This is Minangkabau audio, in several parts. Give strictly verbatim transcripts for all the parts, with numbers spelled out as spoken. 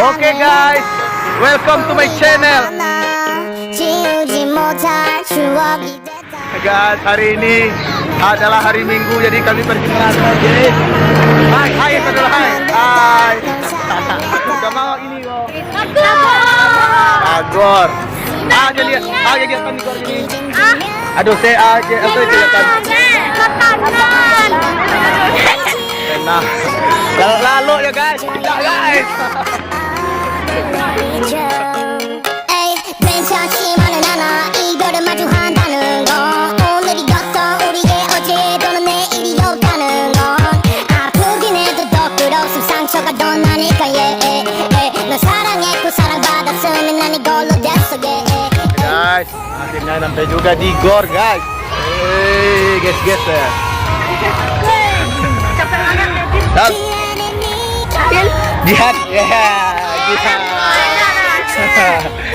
Oke guys, welcome to my channel. 지우지 못할 추억이 됐다. Guys, hari ini adalah hari Minggu, jadi kami pergi ke sana, guys. Hai, hai, itu adalah hai. Hai. Sama ini, bro. Agor. Ah, jadi, ah, jadi apa nih, Gor, ini? Aduh, saya aja, apa itu, ya, kan? Makanan. Nah, kalau lalu ya, guys, tidak, guys. 電車閉まるなら이별을 마주한다는 건 오늘이 어떤 우리의 어제 또는 내일이 없다는 건 아프긴 해도 더 끌어 상처가 더 나니까 yeah, yeah. 널 사랑했고 사랑받았으면 난 이걸로 됐어 yeah, yeah. Guys, akhirnya sampai juga di gor, guys. Hei, guys, guys, ya. Dal. Jihad, ya, jihad.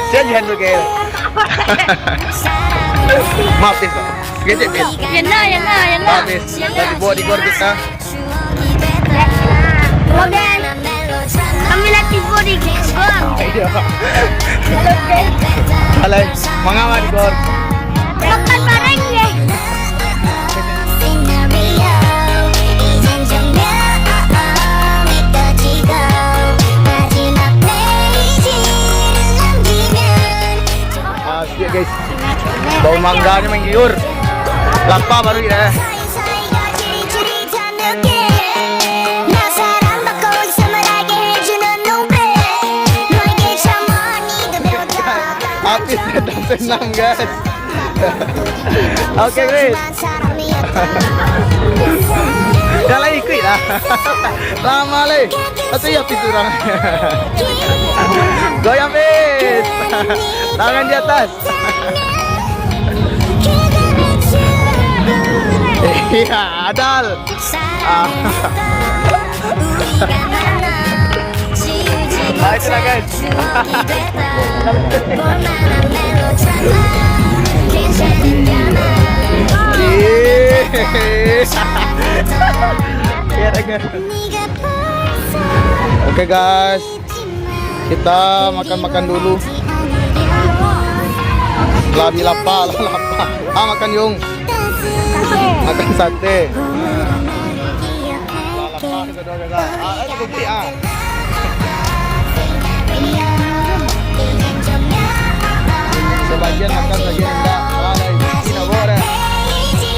Saya jihad tu, guys. Maaf, Pis, Pak. Kecil, Pis. Ya, nah, ya, nah, ya, nah. Maaf, Pis. Tadi bawa di gor kita. Oke. Kami lah tibo di gor. Iya. Halo, manga di gor. Makan bareng, ya. Ah, siap, guys. Bau mangganya manggiur. Lapar baru ya. Habis sedang senang, guys. Oke, guys. Kalau ikut lah. Lama leh. Atau ya, Pis, urang. Goyang, Pis. Tangan di atas. Iya, Adal. Ah. Ah, itulah, guys. Iya. Iya, guys. Oke, guys. Kita makan-makan dulu. Lah, bi lapar, lah lapar. Ah, makan, Yung. Makan sate. Lah lapar, kita doa jaga. Ah, eh, kita beli, ah. Sebagian makan, sebagian enggak. Ah, dah, ini, ini, boleh.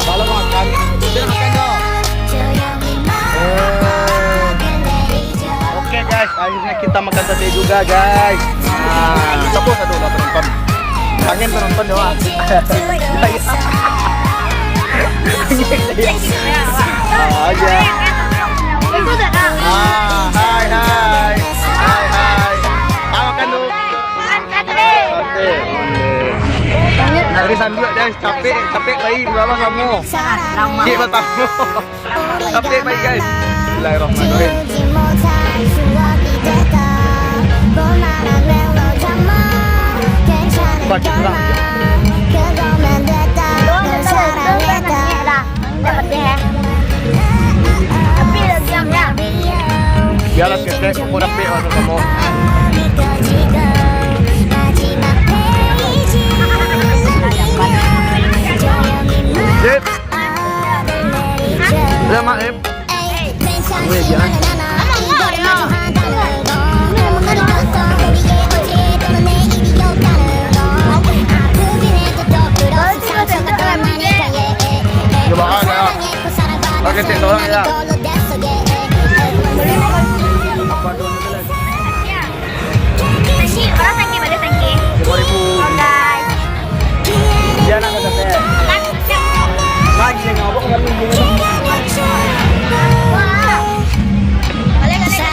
Kalau makan, kita makan, dong. Eh. Oke, guys, akhirnya kita makan sate juga, guys. Nah, tepuk satu lah penonton. Kangen penonton doang. Ah, aja. Ah, hai, hai. Hai, hai. Ah, makan dulu. Sate. Dari sambil, guys, capek, capek lagi, berapa kamu? Cik, berapa? Tapi baik, guys. Bismillahirrahmanirrahim. Pakai terang. Biarlah ketek, kau dah pek, masuk kamu. Sip. Udah, Mak, eh. Gue aja. Coba ada. Pakai cek orang ya. Apa dulu? Tangki, orang tangki, balik tangki. Lima ribu. Bye. Dia nak kata saya. Lagi yang ngabuk kan. Wah. Balik, balik, balik.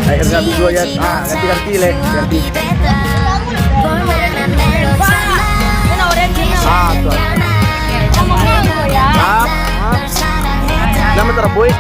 Ayo, ganti dua ya. Ah, ganti, ganti, leh. Ganti. Ah, tu. Ah, ah. Nama terbuik?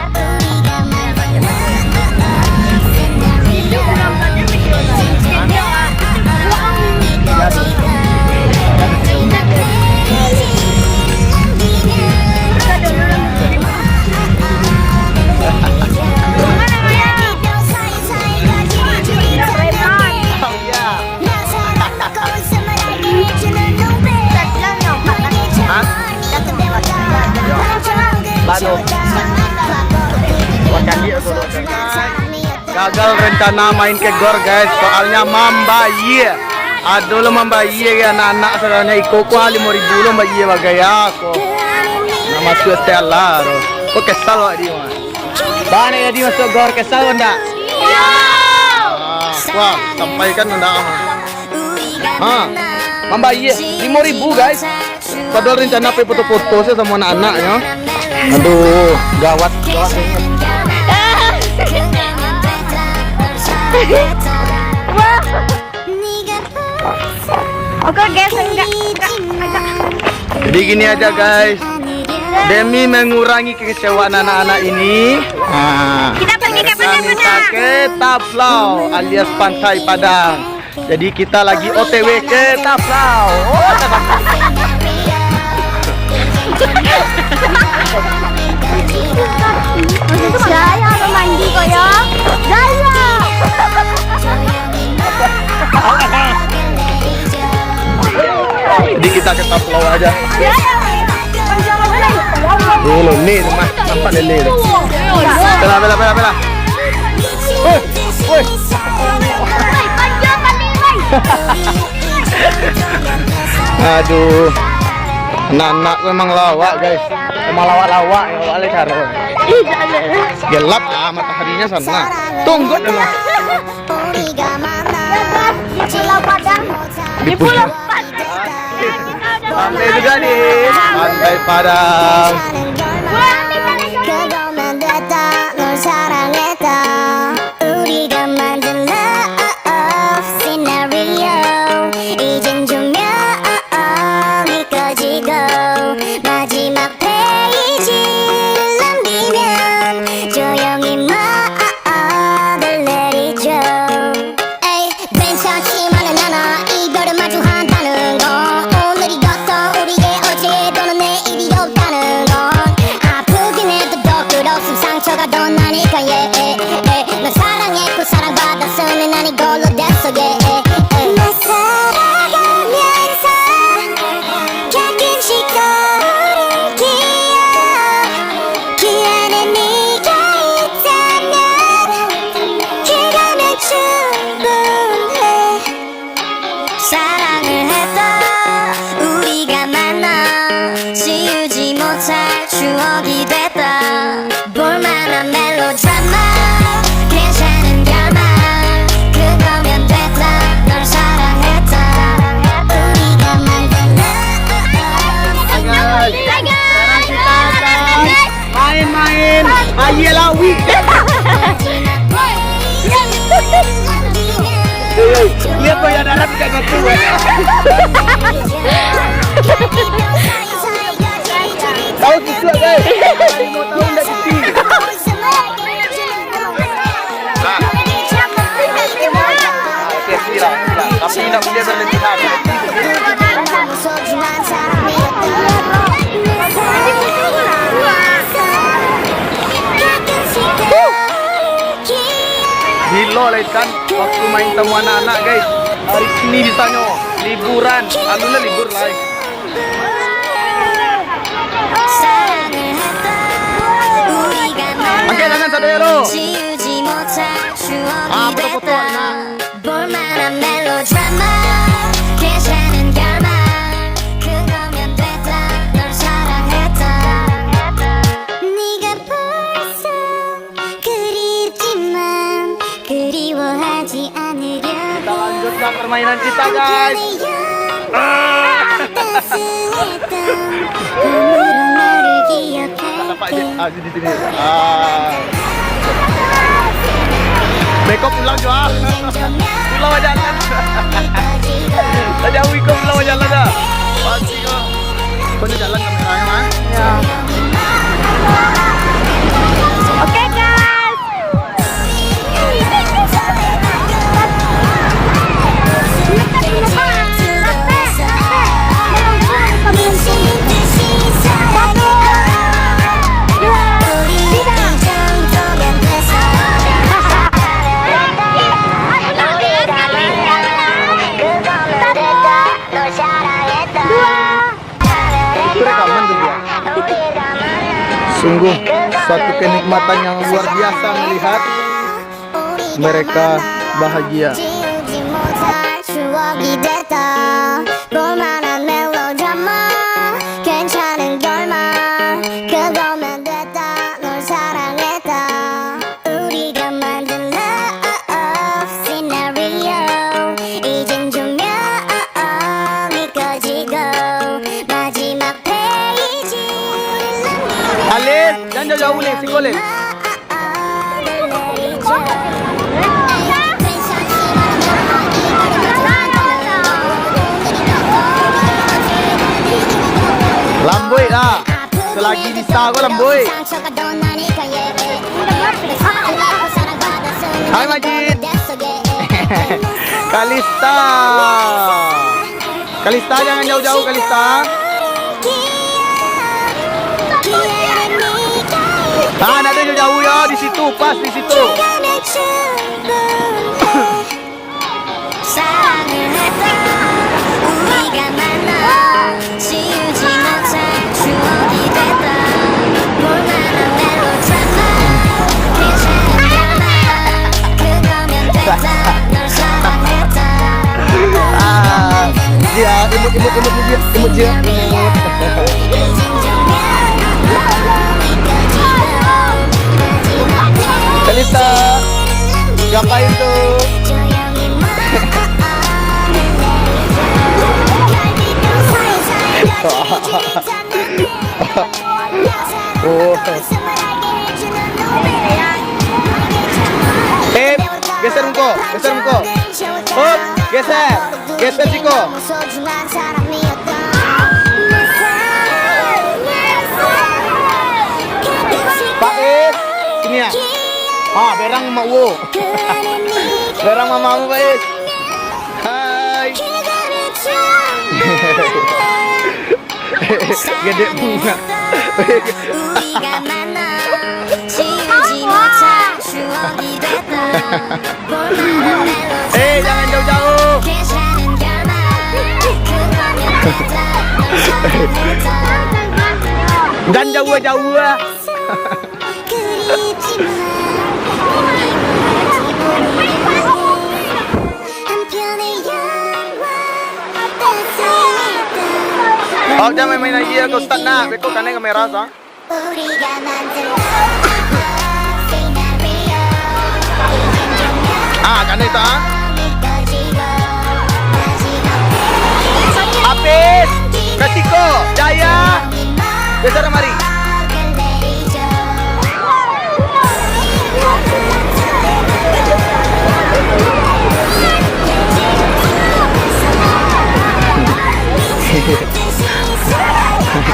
Gagal rencana main ke gor, guys, soalnya mambayia. Ado lo mambayia, ya, anak-anak saudaranya iko ko limo ribu lo mambayia bagai ko. Nah, masuk S T L lah tu. Ko kesal awak di rumah. Bana jadi masuk gor, kesal ndak? Iyo. Ah, wah, sampaikan ndak, ah. Ha, mambayia limo ribu, guys. Padahal rencana pai foto-foto se samo anak-anaknyo. Aduh, gawat, gawat. Wah. Oke, guys, enggak, enggak, enggak. Jadi gini aja, guys. Demi mengurangi kekecewaan anak-anak ini, nah, kita pergi ke Padang, kita ke Taplau alias Pantai Padang. Jadi kita lagi O T W ke Taplau. Oh, Taplau. Gaya lo mandi ko yo. Gaya. Jadi kita ke Taplau aja. Dulu ni rumah nampak lele tu. Bela, bela, bela, bela. Woi, woi. Aduh. Anak-anak tu memang lawak, guys. Memang lawak-lawak, ya, lawak le caro. Gelap, ah, mataharinya sana. Tunggu dulu. Di Pulau Padang. Di Pulau Padang. Sampai juga di Pantai Padang. 사랑을 했다 우리가 만나 지우지 못할 추억이 됐다 볼만한 melodrama 괜찮은 결말 그거면 됐다 널 사랑했다 우리가 만든 love Main-main aia lawik. Hei, hei, lihat bayar darat dekat satu, eh. Tahu sikit, guys. Lima tahun dah cuti. Nah. Oke, sila, sila. Tapi tidak boleh berlebihan. Gilo lah Itan, waktu main tamu anak-anak, guys. Hari ini ditanyo liburan, alun lah libur lah. Angkat tangan sadonyo lo. Ah, foto-foto, nah. 볼만한 멜로드라마 괜찮은 결말 그거면 됐다 널 사랑했다 네가 벌써 그립지만 그리워하지 않으려고 Kita lanjutkan permainan kita, guys. Ah. 따스했던 그 물은 나를 기억해 Dapat je. Ah, sini, sini. Ah. Beko pulang jo, ah. Pulang aja lah. Tadi aku ikut pulang aja lah dah. Pasti kau. Kau ni jalan kameranya, mah? Ya. Oke, guys. Sungguh suatu kenikmatan yang luar biasa melihat Mereka bahagia. 지우지 못할 추억이 됐다. 볼만한 멜로드라마. 괜찮은 결말. 그거면 됐다. 널 사랑했다. 우리가 만든 love scenario. 이젠 조명이 꺼지고 마지막 페이지. Alif, jangan jauh-jauh, Lif, siko, Lif. Lambuik lah. Selagi bisa ko lambuik. Hai, Majid. Kalista. Kalista, jangan jauh-jauh, Kalista. Ah, nak ada jauh-jauh ya, di situ, pas di situ. 사랑을 했다. 우리가 만나 지우지 못할 추억이 됐다. 볼만한 멜로드라마. 괜찮은 결말. 그거면 됐다. 널 사랑했다. Ah, ya, imut, imut, imut, imut, imut, imut. Kalista, ngapain tuh? Oh. Eh, geser muko, geser muko. Hop, geser, geser siko. Pak Is, sini ya. Ah, berang sama Uwo. Berang mamamu, Pak Is. Hai. Gede bunga. Eh, jangan jauh-jauh. Jangan jauh-jauh. Oh, jangan main-main lagi ya, Ustaz, nak. Beko kanai kamera, sa. Ah, kanai tu, ah. Apis, Katiko, Jaya. Geser kamari.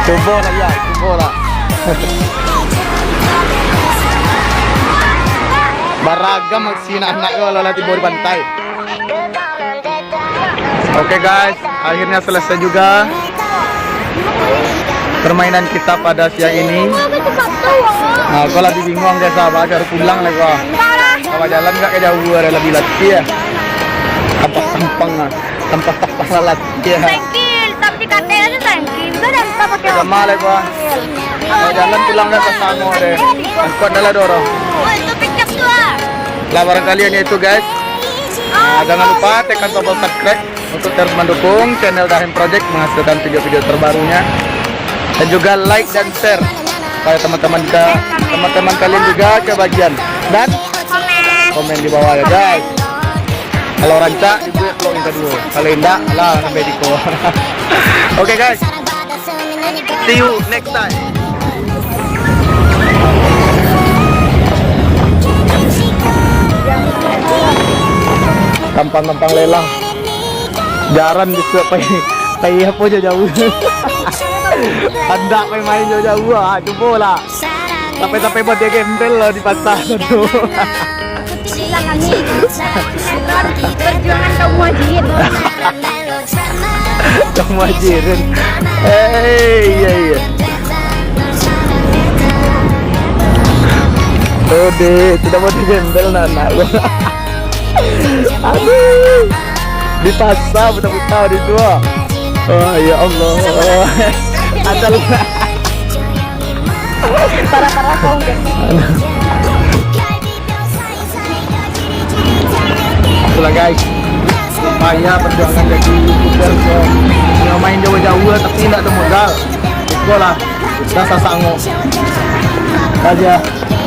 Cubo lah, ya, cubo lah. Baragam aksi anak-anak ko kalau lah tibo di pantai. Oke, guys, akhirnya selesai juga permainan kita pada siang ini. Nah, ko lah bingung, guys, ah, harus pulang lah ko. Kalau jalan nggak ke jauh, ada lebih latih ya. Tampak-tampak lah. Tampak-tampak lah latih ya. Tangkil, tapi katanya tu tangkil. Bisa dah, kita pakai Sama lah ko. Kalau jalan pulang nggak ke sana deh. Angkot dah lah dorong. Oh, itu pickup tu ah. Lah, barangkali hanya itu, guys. Ah, jangan lupa tekan tombol subscribe untuk terus mendukung channel Dahem Project menghasilkan video-video terbarunya. Dan juga like dan share supaya teman-teman ka-, teman-teman kalian juga kebagian. Dan komen di bawah ya, guys. Kalau rancak, dibuat vlog yang kedua. Kalau indak, lah, sampai di ko. Oke, guys. See you next time. Tampang-tampang lelang. Jaran bisa pai, pai apo jauh-jauh. Handak pai main jauh-jauh, ah, cubolah. Sampai-sampai buat dia gembel lah di pasar tu. Perjuangan kaum muhajirin. Kaum muhajirin. Eh, iya, iya. Oh, deh, tidak mau digembel, nak, nak. Aduh. Di pasar buta-buta di tu. Oh, ya Allah. Asal. Parah-parah kau, Gen. Guys, payah perjuangan jadi YouTuber ko. Nyo main jauah-jauah tapi ndak ado modal. Iko lah, rasa sanggup. Aja.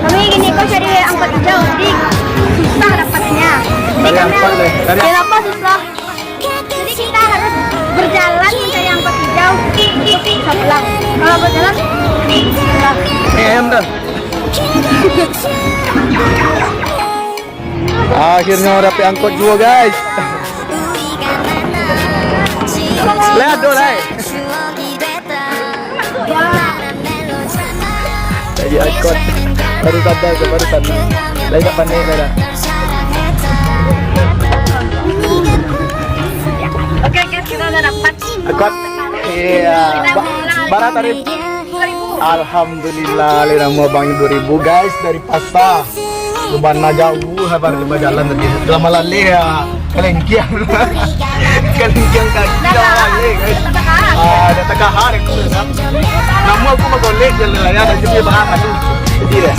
Kami gini ko cari angkot hijau, jadi susah dapatnya. Cari angkot deh, cari. Kenapa susah? Jadi kita harus berjalan mencari angkot hijau untuk bisa pulang. Kalau berjalan, bisa. Em dah. Akhirnyo dapek angkot juo, guys. Lah, ado lah. Jadi angkot. Baru sadar tu, baru sadar. Lah, indak panik lah dah. Oke, guys, kita udah dapat. Angkot. Iya. Ba-, bara tadi. Alhamdulillah, lai namuah Bang Ibu Ribu, guys, dari pasar. Bana jauah, ha, bara bajalan tadi. Lah malaleh, ya. Kalengkiang. Kalengkiang kaki lah malaleh, guys. Ah, dah tagahar aku, kan. Namuah aku bagolek je lah, ya. Dah jadi bahan aku. Jadi dah.